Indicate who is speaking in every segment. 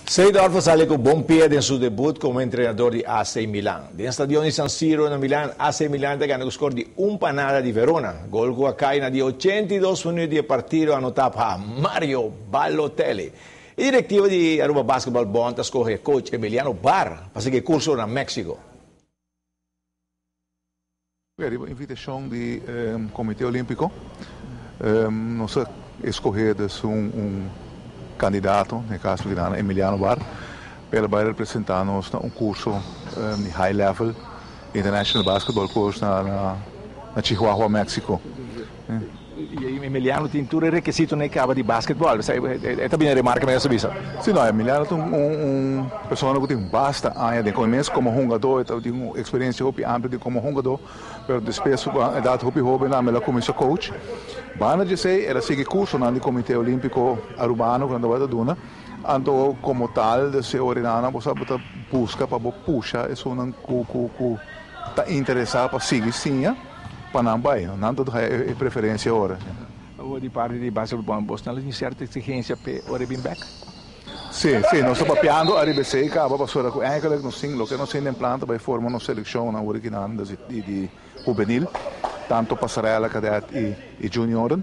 Speaker 1: Seedorf a sali cu bon pia den su debut como entrenador di AC Milan. Den stadion di San Siro na Milan, AC Milan ta gana cu score di 1-0 di Verona. Gol cu a cay na di 82 minuut di e partido anota pa Mario Balotelli. E directiva di Aruba Basketball Bond a scoge coach Emiliano Barr pa sigui curso na Mexico.
Speaker 2: Riba invitacion di Comite Olimpico, nos a escoge dus un candidato, den e caso aki nan Emiliano Barr, pa el bay representa nos na un curso di high level international basketball course na Chihuahua, Mexico.
Speaker 1: Y Emiliano tin tur e requisitonan e caba di basketball, e ta bini remarca mi a bisa.
Speaker 2: Si no, Emiliano ta un persona cu tin basta aña den como mes como hungador, e ta tin un experiencia hopi amplio di como hungador, pero despues cu edad hopi hoben tambe el a cuminsa coach. Banda di esey el a sigui cursonan di Comite Olimpico Arubano cu nan tabata duna, anto como tal de esey orinanan bo sa bo ta busca pa bo pusha esunnan cu ta interesa pa sigui siña. Pa nan bai, nan ta haya e preferencia ora.
Speaker 1: Awor di parti di Basketball Bond, bosnan lo tin cierto exigencia p'e ora e bin bek?
Speaker 2: Si, si, nos ta papiando ariba esey caba pasobra cu eigenlijk nos tin, loke nos tin den plan ta bai forma nos seleccionnan awor aki nan di hubenil, tanto pasarela, cadet y junioren.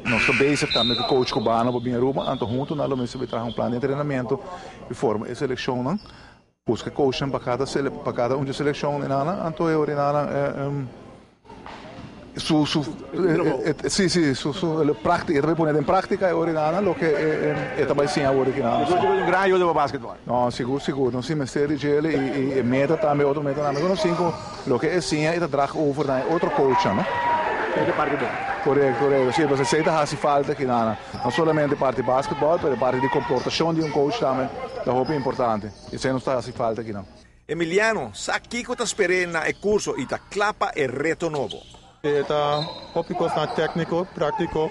Speaker 2: Nos ta bezig tambe cu coach cubano pa bin Aruba, anto hunto nan lo mester bai traha un plan di entrenamento y forma e seleccionnan. Buska coachnan pa cada pa cada un dje seleccion di nan anto e ora nan su su si si su su e ta bay pone den practica e ora nan loke e ta bay siña awor aki nan.
Speaker 1: Un gran ayuda pa basketball.
Speaker 2: No sigur sigur nos tin mester di djele y e meta tambe otro meta tambe cu nos tin cu loke e siña e ta drag over na e otro coachnan no.
Speaker 1: E parti bon.
Speaker 2: Correcto correcto si pasobra esey ta haci falta aki nan no solamente parti basketball pero e parti di comportacion di un coach tambe ta hopi importante. Esei nos ta hasi falta akinan.
Speaker 1: Emiliano sa kiko ta sper'é na e kurso i ta kla pa e reto nobo.
Speaker 3: E ta hopi kosnan tékniko, práktiko,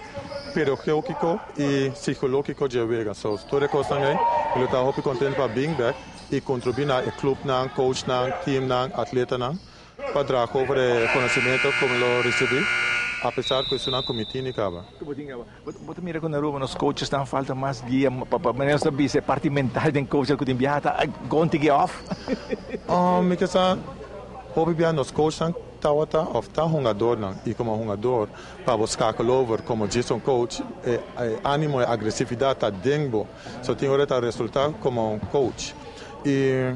Speaker 3: pedagógiko i sikológiko dje wega. So, tur e kosnan ei, mi lo ta hopi kontentu pa bin bèk i kontribuí na e klupnan, coachnan, teamnan, atletanan. Pa draga over e conocimento cu mi lo ricibi, apesar cu esunnan cu mi tini caba.
Speaker 1: Bo ta mira cu na Aruba nos coachesnan falta mas guia pa manera nos ta bisa e parti mental den coach cu tin biaha ta gon tiki off.
Speaker 3: Mi ke sa hopi biaha nos coachnan tawata of ta hungadornan y como hungador pa bo schakel over como djis un coach e animo e agresividad ta den bo so tin ora ta resulta como un coach y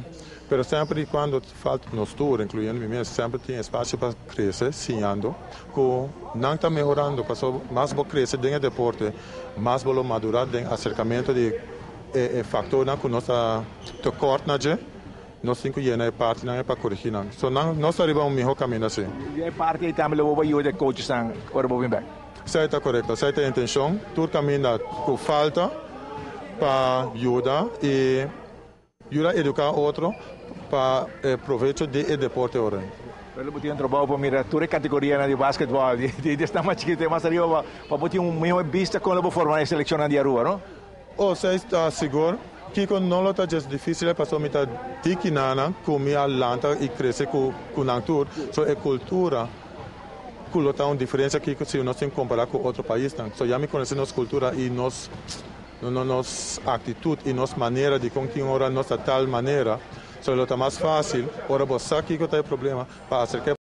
Speaker 3: pero semper y cuando Falta nos tur, incluyendo mi mes, semper tin espacio pa crece siñando cu nan ta mehorando pasobra mas bo crece den e deporte, mas bo lo madura den acercamento di e factornan cu nos ta tekort na dje, nos tin cu yena e partinan pa corigi nan. So nan nos ta riba un miho caminda si.
Speaker 1: Y e parti ey tambe lo bo bayuda e coachesnan ora bo bin bek?
Speaker 3: Esey ta corecto, esey ta e intencion, tur caminda cu falta pa yuda y. Yuda eduká otro pa e provecho di e deporte ora.
Speaker 1: Pero bo tin un trabou pa mira tur e kategorianan di basketbòl, di esnan mas chikito te mas ariba, pa bo tin un mihó bista kon lo bo forma e selekshonnan di Aruba, no?
Speaker 3: Oh, esei ta sigur. Kiko no lo ta djes difísil pasobra mi ta diki nan ku mi a lanta i krese ku nan tur. So e kultura ku lo ta un diferensia kiko si nos tin kompará ku otro paisnan. So ya mi konosé nos kultura i nos. No nos actitud y nos manera di con tin ora nos ta tal manera, so lo ta mas facil ora bo sa kico ta e problema pa acerca e.